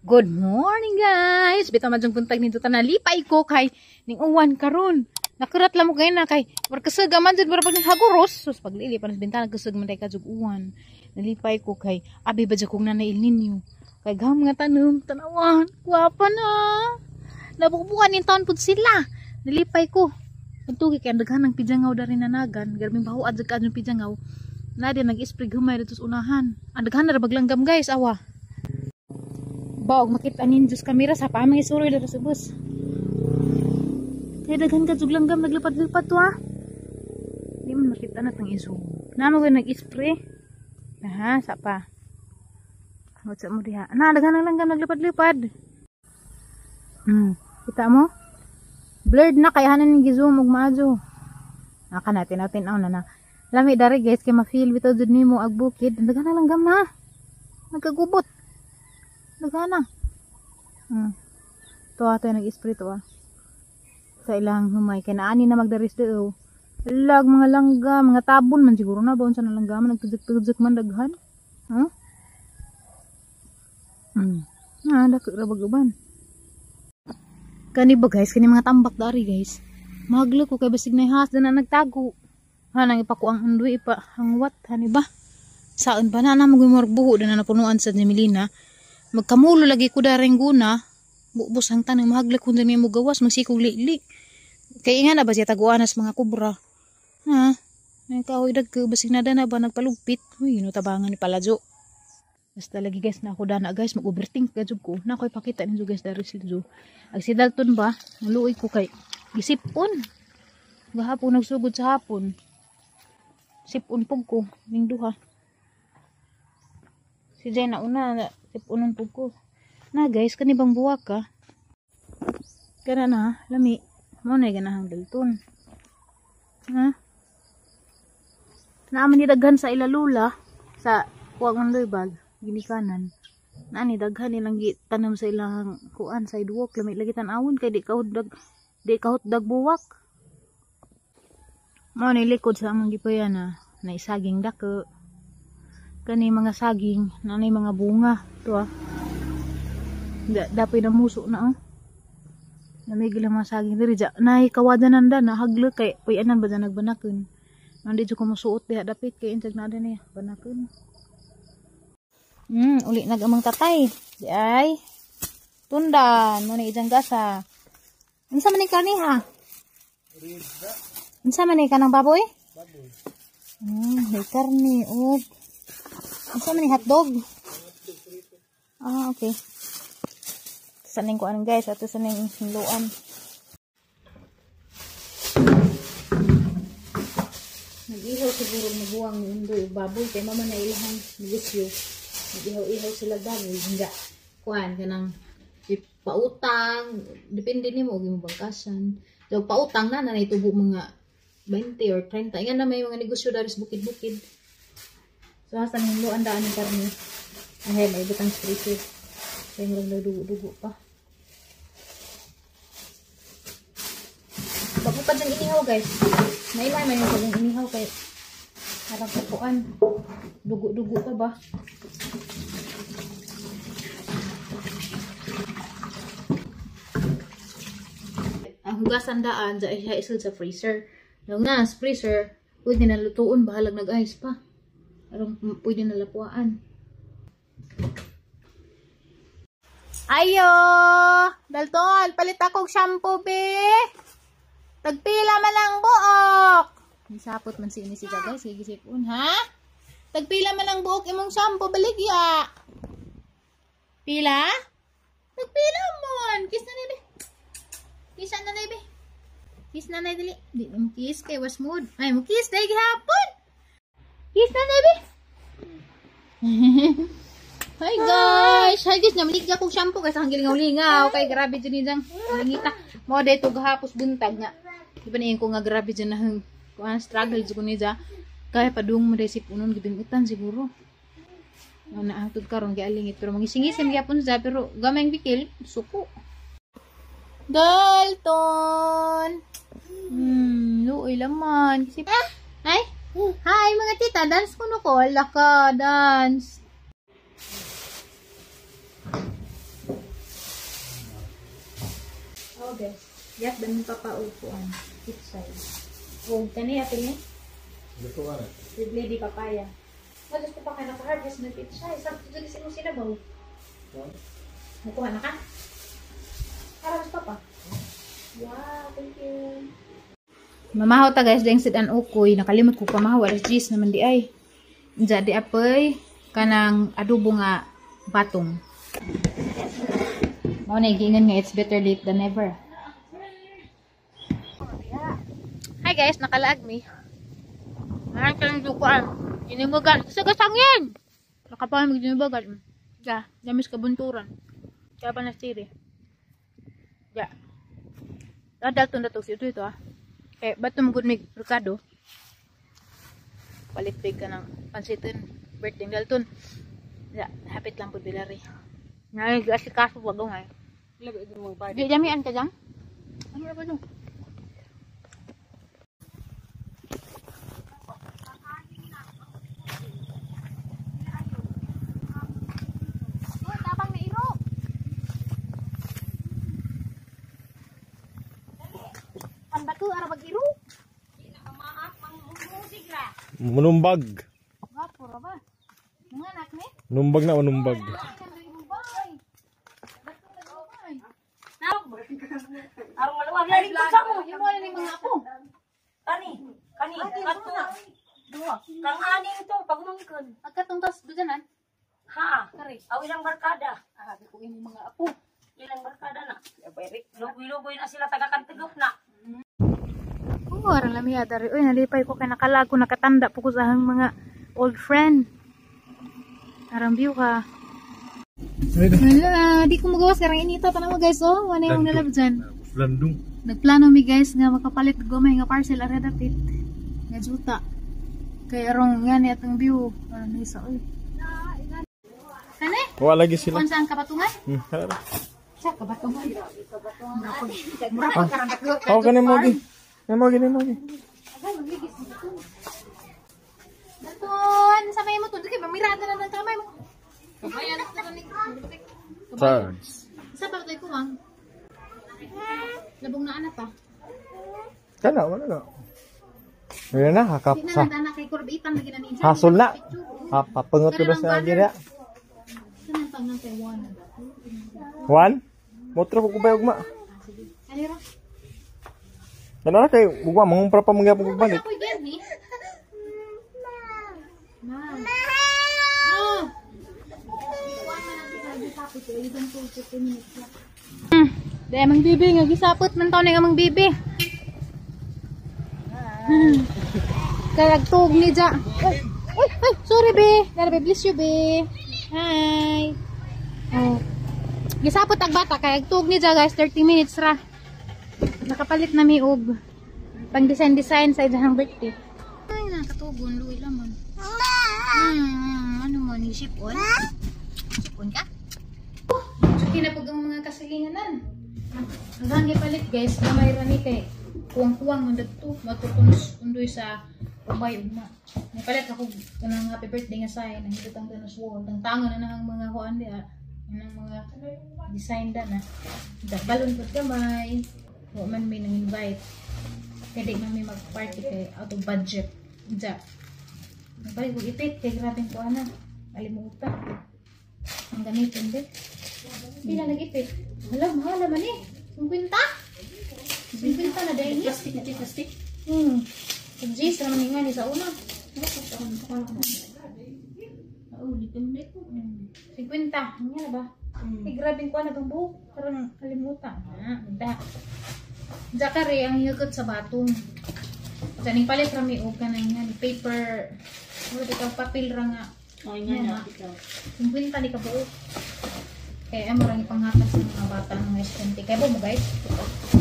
Good morning, guys! Bitaw madyong buntag nito tanan, lipay ko kay ning uwan karon. Nakurat lang mo kay na kay markasag man jud mura pag haguros. Sus, paglili pa sa bintana, kusog man day kajug uwan. Nalipay ko kay abi ba jud kong nanail ninyo. Kay gam nga tanom tanawan, gwapa na. Nabukbukan ning taon pud sila. Nalipay ko. Adto kay ang daghan ng pijangaw dari nanagan, garbing baho adjud ka pijangaw. Na di nag-spray humay dito sa unahan. Ang daghan na ra baglanggam, guys, awa. Baog makita ninyo sa kamera sa pamang isuroy dito sa bus. Kaya daghan ka jug langgam naglipad-lipad to ha. Di man makita na tang iso. Namo ko nag-spray. Aha, sa pa. What's up mo diha? Na daghan ang langgam naglipad-lipad. Kita mo? Blurred na kay hanan ni gi-zoom og maadyo. Naka natin natin aw na na. Lami dari, guys, kay ma-feel bitaw jud nimo ag bukid. Daghan ang langgam na. Nagkagubot. Daghan na. To ato nag-spray to ah. Sa ilang humay kay naani na magdaris do. Lag mga langga, mga tabon man siguro na baon sa langgam nagtudjak-tudjak man daghan. Huh? Ah, dako ra bag uban. Kani ba, guys, kani mga tambak dari, guys. Mahaglo ko kay basig na has na nagtago. Ha nang ipako ang undoy ipa hangwat hani ba? Saan ba na na magumurag buho na napunuan sa Jamilina. Magkamulo lagi ko dareng guna. Bubos ang tanong mahagla kung dami mo gawas magsikog lili. Kay nga na ba siya taguanas mga kubra. Ha? Ay kahoy dagko basig na dana ba nagpalugpit. Uy, no tabangan ni Palajo. Basta lagi, guys, na ako dana, guys, mag-overthink ka jud ko. Na ako'y pakita ninyo, guys, dari si Jo. Ag si Dalton ba, naluoy ko kay gisipon. Gahapon nagsugod sa hapon. Sipon pug ko ning duha. Si Jay na una, sipunon pug ko. Na, guys, kani bang buwak ka? Kana na, lami. Mo na ganahang Dalton. Ha? Naaman ni daghan sa ilalula sa kuwang bag ginikanan. Naani daghan nilang gitanam sa ilang kuan sidewalk, lami lagi tan-awon kay di kahot dag buwak. Mo ni likod sa among gipuyan na naisaging dako. Kani mga saging, nanay mga bunga to ah. Dapoy na muso na oh. Namigil ang mga saging diri ja. Nay kawadanan da na haglo kay puyanan ba da nagbanakon. Nandi jud ko mosuot diha dapit kay insag na niya banakon. Uli nag amang tatay. Di ay tundan mo ni ijang gasa. Unsa man ni kaniha? Unsa man ni kanang baboy? Baboy. May karne og unsa man ni hotdog? Ah, okay. Saning kuan, guys, ato saning hinluan. Nag-ihaw siguro maguwang ni Undoy og baboy kay mama na ilahang negosyo. Nag-ihaw-ihaw sila baboy. Hindi. Kuan kanang pautang, depende nimo og imong bangkasan. So pautang na na tubo mga 20 or 30. Ingan na may mga negosyo dari sa bukid-bukid. So hasta ning hinluan daan ng karne. Ay, may butang sa freezer. Kaya murag dugo-dugo pa. Bago pa dyan inihaw, guys. Nailay man yung pagong inihaw kay harap upuan. Dugo-dugo pa ba? Ang hugasan daan, dyan siya isul sa freezer. Yung na, sa freezer, pwede na lutuon, bahalag nag-ice pa. Arang pwede na lapuan. Ayo! Dalton, palit akong shampoo, be! Tagpila man ang buok! Nisapot man si ini si guys, sige sipon, ha? Tagpila man ang buok imong shampoo, baligya! Pila? Tagpila mon! Kiss na ni, be! Kiss na ni, be! Kiss na na, dali! Di mo kiss kay was mood. Ay, mo kiss dahil gihapon! Kiss na na, be! Hi, guys! Hi, guys, namaligya kong shampoo kasi ang gilingaw-lingaw. Kay grabe dyan nidang lingita. Mo dito gahapos buntag nga. Di ba niyan ko nga grabe dyan na kuan struggle dyan ko niya. Kaya padung mo dahil sipunon gibingutan siguro. No, naangtod karon gialingit pero mangising-ising gyapon siya pero gamay ang bikil suko. Dalton. Luoy laman kasi ay. Hi mga tita, dance ko no ko. Laka dance. guys. Yak dan papa og kuan. Pitsay. Og kani ato ni? Lutuan. With lady papaya. Mados ko pa kay naka-harvest ng pitsay. Sakto dito sa imong sinabaw. Mukuha na ka? Para mas papa. Wow, thank you. Mamahaw ta guys, dahil sidan ukoy. Nakalimot ko pamahaw. Alas 10 naman di ay. Diya di apoy. Kanang adobo nga batong. Mao na giingon nga it's better late than never. Hi guys, nakalaag mi. Ayan kayong dukuan. Inimugan. Sa gasangin! Nakapahan mag-inimugan. Ya, damis kabunturan. Kaya pa nasiri. Ya. Dadalton na to. Ito ito ah. Eh, ba't tumugod may Ricardo? Palit ka ng pansitin. Birthday Dalton. Ya, hapit lang po bilari. Ngay, asikaso wag ngay. Di jamian ka jang? Ano ra ba no? Oh, tabang na iro. Ang bato ara mag iro. Manumbag. Gwapo ra ba? Mga anak ni? Numbag na manumbag. Arong maluwag na rin sa mo. Imo na ni mga apo. Kani, kani, kato. Duha. Kang aning to, pagmangkon. Agkatong tas dudanan. Ha. Kare. Aw ilang barkada. Ah, ko imong mga apo. Ilang barkada na. Lugoy-lugoy na sila taga Kantigop na. Oo, arang lami adari. Uy, nalipay ko kay nakalag ko nakatanda po ko sa ahang mga old friend. Arang view ka. Wala, di ko magawas karang inita tanaw mo guys oh. Wala yung nalab dyan. Landong. Nagplano mi guys nga makapalit gumay nga parcel are dapit. Nga juta. Kay arong nga ni atong view. Arang nisa oy. Kani? Wala lagi sila. Kung saan kabatungan? Hala. Sa kabatungan. Mura pa karang dako. Oh, kani mo gi. Kani mo gi, kani mo gi. Dalton, sa may mo to. Kay mamirada na ng kamay mo. Kabayan na to ni. Charge. Sa pa to'y kuwang? Labong na anak pa. Kana wala na. Wala na hakap Di na sa. nandana kay kurbitan lagi na ninja. Hasol na. Ha, papangot ko na sa gira. Kanang pang nang Taiwan. One. Motro ko kubay ugma. Sige. Ano ra? Kana na kay ugma mangumpra pa mangyapon kog balik. Ako'y gani. Ma. Ah. Dahil mang bibi nga gisapot man taon nga mang bibi. Kalagtog ni ja. Uy, uy, uy, sorry be. Dara be, bless you be. Hi. Oh. Gisapot ang bata kay agtug ni ja guys, 30 minutes ra. Nakapalit na mi og pang design design sa iyang birthday. Ay, nakatugon luwi lamon. Ano mo ni ship on? Ship on ka? Suki na pag ang mga kasilinganan. Ang hangi palit guys, gamay ra ni kay kuwang-kuwang man dagto, matutunos undoy sa ubay ugma. Nipalit ako kanang happy birthday nga sign, ang hitutang danos wall, tangtangan na nang mga kuan diha, nang mga design da na. Da balon pud gamay. Wa man may nang invite. Kaya di man may mag-party kay out of budget. Diya. Nagpalit ko ipit kay grabe ko ana. Kalimutan. Ang gamitin din. Hindi na nag-ipit. Hala, mahal naman eh. 50? 50 na dahil niya. Plastic na, plastic. Pag-G's, naman nga ni sa una. 50. Ano na ba? Ay, grabe ko na bang buhok. Parang kalimutan. Ah, da. Jakari, ang higot sa batong. Sa ning palit rami og kanang nga ni paper. Wala bitaw papel ra nga. Ay nga na. Ikaw. 50 ni kabuok. Kaya amo ra ipanghatag sa mga bata mga estudyante. Kaya ba mo guys?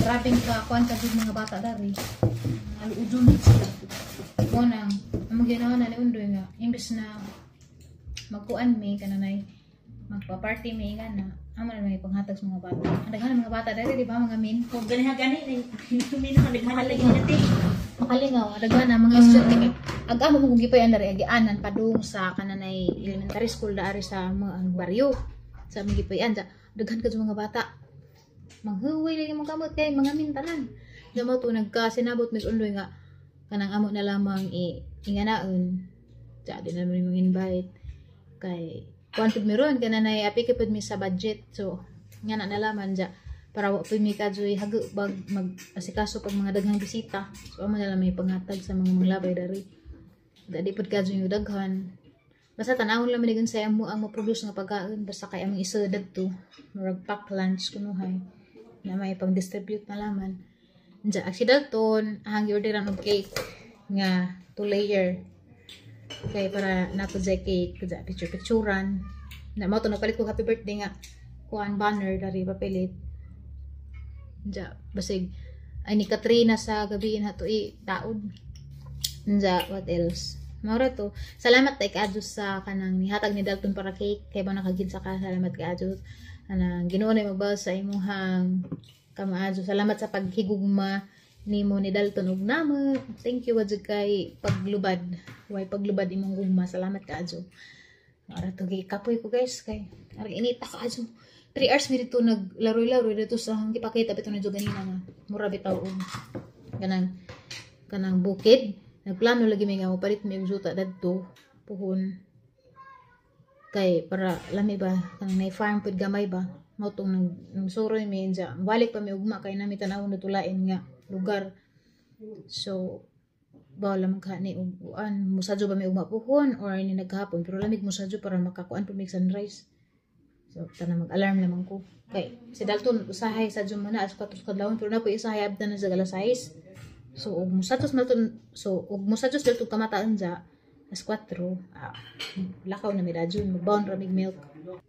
Grabing ka kuan ka jud mga bata dari. Aluudon sila. Ko nang among ginawa na ni Undoy nga imbes na magkuan mi kananay magpa-party mi nga na amo na may panghatag sa mga bata. Ang daghan mga bata dari di ba mga min? Kung gani ha gani, minahal lagi natin. Makalingaw, daghan na mga estudyante kay ag amo mo kung gipayan dari agianan padung sa kananay elementary school dari sa mga ang baryo sa among gipayan sa daghan ka mga bata. Manghuway lagi mong kamot kay mga mintanan. Damo to nagkasinabot Miss Undoy nga kanang amo na lamang i inganaon. Ja di naman yung invite kay kuan pud mi ron kana nay apike pud mi sa budget. So nga na nalaman ja para wa pud mi kadyoy hago bag mag asikaso pag mga daghang bisita. So amo na lang may panghatag sa mga manglabay dari. Dadi pud kadyoy yung daghan. Basta tanawon lang man sa amo ang mo-produce nga pagkaon basta kay among isa dadto murag pack lunch kunuhay na may pang-distribute na laman. Diya, si Dalton, ang gi-orderan og cake nga 2 layer. Kay para nato dya cake, dya picture-picturean. Na mo to nagpalit ko happy birthday nga kuan banner dari papilit. Diya, basig ay ni Katrina sa gabi na to i taod. Diya, what else? Maura to. Salamat tay kaadyo sa kanang nihatag ni Dalton para cake. Kay ba nakaginsa ka, salamat kaadyo. Anang Ginoo na magbawal sa imuhang kamaadyo. Salamat sa paghigugma nimo ni Dalton ug namo. Thank you wajud kay paglubad. Way paglubad imong gugma. Salamat kaadyo. Maura to kapoy ko guys kay arang inita kaadyo. 3 hours mi dito naglaroy-laroy dito sa gipakita bitaw ni ganina nga mura bitaw og kanang bukid. Nagplano lagi mi nga mopalit mi og juta dadto puhon. Kay para lami ba kanang nay farm pud gamay ba mao tong nagsuroy mi dya balik pa mi ugma kay nami tan-awon natulain nga lugar. So bawal lamang ka ni uan musadyo ba mi ugma puhon or ni naghapon pero lamig musadyo para makakuan pud mig sunrise. So tanan mag-alarm lamang ko kay si Dalton usahay sadyo man na alas 4 kadlawon pero na po usahay abdan na sa alas 6. So og musadyo Dalton, so og musadyo Dalton kamataan dya alas 4, lakaw na mi dadyon, magbaon ra mig milk.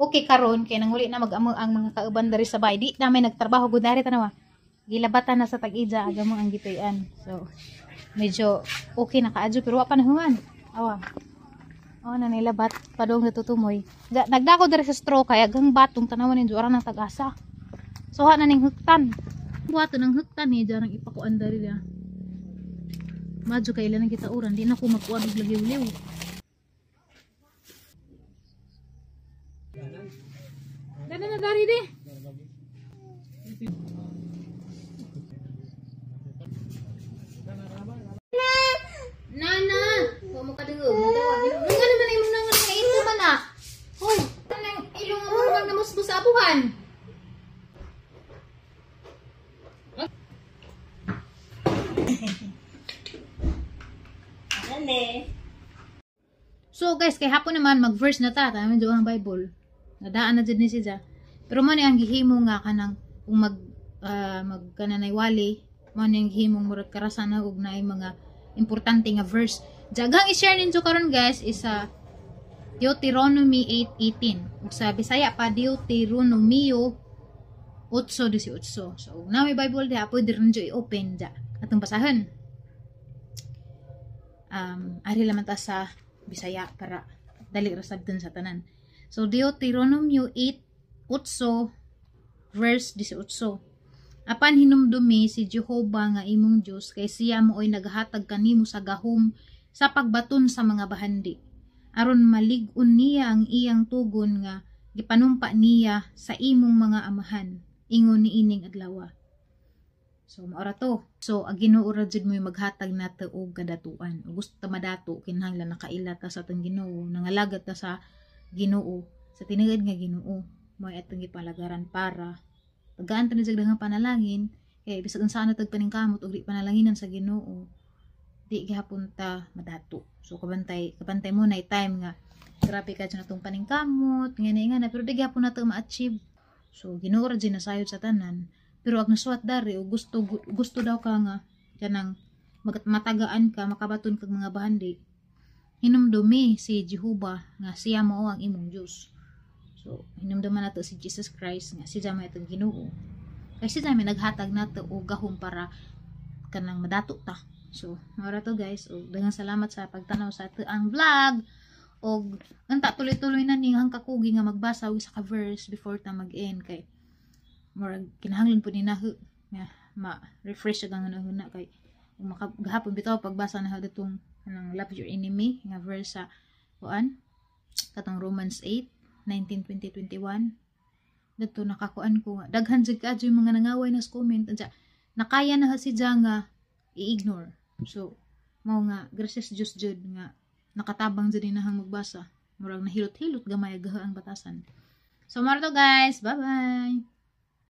Okay karon kay nanguli na mag-amo ang mga kauban diri sa bahay. Di na may nagtrabaho gud dari tanawa. Gilabatan na sa tag-ija aga mo ang gituy-an. So medyo okay na kaadyo pero wa pa nahuman. Awa. Oh na nilabat padong natutumoy. Nagdako diri sa straw kay agang batong tanawa ninyo ara nang tag-asa. So ha na ning huktan. Buhaton ang huktan ni jarang ipakuan diri ya. Madyo kay ilan ang kita uran, di na ko magkuan og lagiw-liw. Dana na dari di. Nana, wa mo kadungog. Nga naman imong nangan nga imo man ah. Hoy, tanang ilong mo man namusbos sa abuhan. So guys, kay hapon naman mag-verse na ta, tama medyo ang Bible. Nadaan na jud ni siya. Pero mo ni ang gihimo nga kanang kung mag magkananay wali, mo ni ang gihimong murag karasan na og naay mga importante nga verse. Jagang i-share ninyo karon guys is sa Deuteronomy 8:18. Ug sa Bisaya pa Deuteronomio 8:18. So na may Bible diha pwede rin ninyo i-open ja atong basahon. Ari lamang ta sa Bisaya para dali ra sabton sa tanan. So Deuteronomio 8:8 verse 18. Apan hinumdumi si Jehova nga imong Dios kay siya mooy naghatag kanimo sa gahom sa pagbaton sa mga bahandi. Aron malig-on niya ang iyang tugon nga gipanumpa niya sa imong mga amahan ingon niining adlaw. So maora to. So ang Ginoo ra jud mo'y maghatag nato og kadatuan. Ug gusto ta madato kinahanglan nakaila ta sa atong Ginoo, nangalagat ta sa Ginoo, sa tinuod nga Ginoo. Mo'y atong gipalagaran para tagaan ta ni jag daghang panalangin kay bisag unsa na tag paningkamot og di panalanginan sa Ginoo, di gihapon ta madato. So kabantay mo na time nga grabe ka jud atong paningkamot ngani nga na pero di gihapon nato ma-achieve. So Ginoo ra jud nasayod sa tanan. Pero ag nasuwat dari o gusto daw ka nga kanang matagaan ka makabaton kag mga bahandi, hinumdumi si Jehova nga siya mao ang imong Dios. So hinumduman nato si Jesus Christ nga siya may atong Ginoo. Kay siya may naghatag nato og gahom para kanang madato ta. So mao ra to guys. Og daghang salamat sa pagtanaw sa ato ang vlog. Og unta tuloy-tuloy na ning hangkakugi nga magbasa og isa ka verse before ta mag-end kay murag kinahanglan pud ni nahu nga ma-refresh ang hunahuna kay gahapon bitaw pagbasa na datong kanang love your enemy nga verse sa kuan katong Romans 8:19, 20, 21. Dito nakakuan ko nga daghan jud kaadto yung mga nangaway na sa comment unsa nakaya na si Ja nga i-ignore. So mao nga gracias Diyos jud nga nakatabang jud inahang magbasa. Murag nahilot-hilot gamay gaha ang batasan. So mao to, guys. Bye bye.